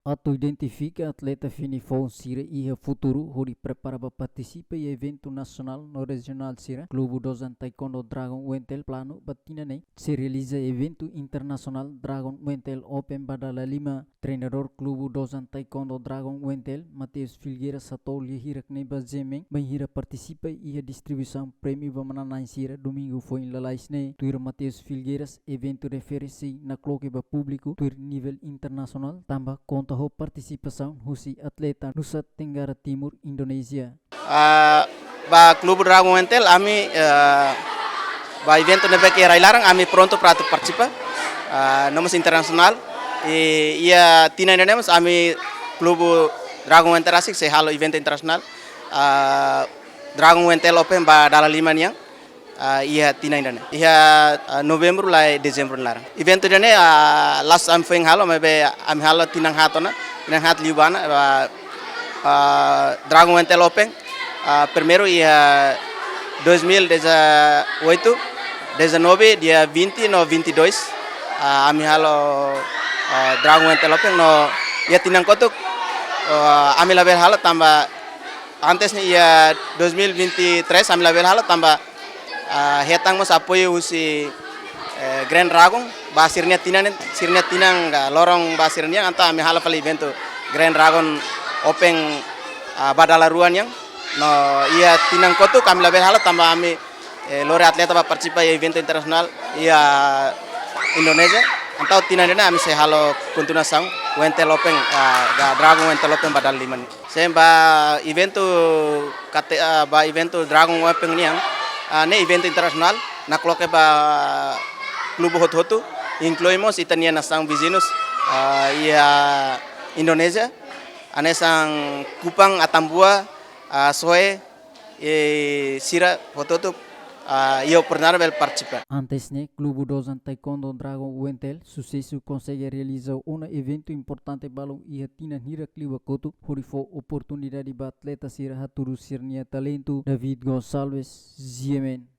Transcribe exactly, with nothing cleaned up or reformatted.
Atu identifika atleta fini foun sira iha futuru hodi prepara ba partisipa iha eventu nasionál no rejionál sira, Klubu Dozan Taekwondo Dragon Wentel planu ba tinan ne'e sei realiza eventu internasionál Dragon Wentel Open ba dala lima. Treinadór Klubu Dozan Taekwondo Dragon Wentel, Mateus Filgueiras, hato'o lia hirak-ne'e ba GMN bainhira partisipa iha distribuisaun prémiu ba manán-na'in sira domingu foin lalais ne'e. Tuir Mateus Filgueiras, eventu refere sei nakloke ba públiku tuir nivel internasionál, tanba konta ho partisipasaun husi atleta Nusa Tenggara Timur, Indonézia. Ah, ba Klubu Dragon Wentel, ami, eh, ba eventu ne'ebé ke rai-laran, ami prontu para atu partisipa, ah, no mós internasionál. I iha tinan ida-ne'e mós ami Klubu Dragon Wentel rasik sei halo eventu internasionál, ah, Dragon Wentel Open ba dala lima nian, ah, iha tinan ida-ne'e. Iha, ah, Novembru lai Dezembru nia laran. Eventu ida-ne'e, ah, la'ós ami foin halo, maibé ami halo tinan haat ona, tinan haat liubá ona, ah, ah, Dragon Wentel Open. Ah, primeiru iha dois mil e dezoito, dezanove, dia vinte no vinte e dois. Ah, ami halo, ah, Dragon Wentel Open no iha tinan kotuk, ah, ami labele halo tanba antes ne'e iha dois mil e vinte e três ami labele halo tanba, ah, hetan mós apoiu husi, eh, Grand Dragon, ba sira-nia tinan, sira-nia tinan ka loron ba sira-nian, entaun ami halo fali eventu Grand Dragon Open, ah, ba dala rua nian. No iha tinan kotuk ami labele halo tanba ami, eh, lori atleta ba partisipa iha eventu internasionál iha Indonézia. Entaun tinan ida-ne'e ami sei halo kontinuasaun Wentel Open, ah, Dragon Wentel Open ba dala lima nian. Sin, ba eventu kate-, ah, ba eventu Dragon Open nian, ah, ne'e eventu internasionál, nakloke ba klubu hotu-hotu, inklui mós ita-nia nasaun viziñu, ah, iha Indonézia, hanesan Kupang, Atambua, ah, Soe, i sira hotu-hotu, ah, iha oportunidade bele partisipa. Antes ne'e, Klubu Dozan Taekwondo Dragon Wentel susesu konsege realiza ona eventu importante balun iha tinan hirak liubá kotuk, hodi fó oportunidade ba atleta sira hatudu sira-nia talentu. David Gonçalves, GMN.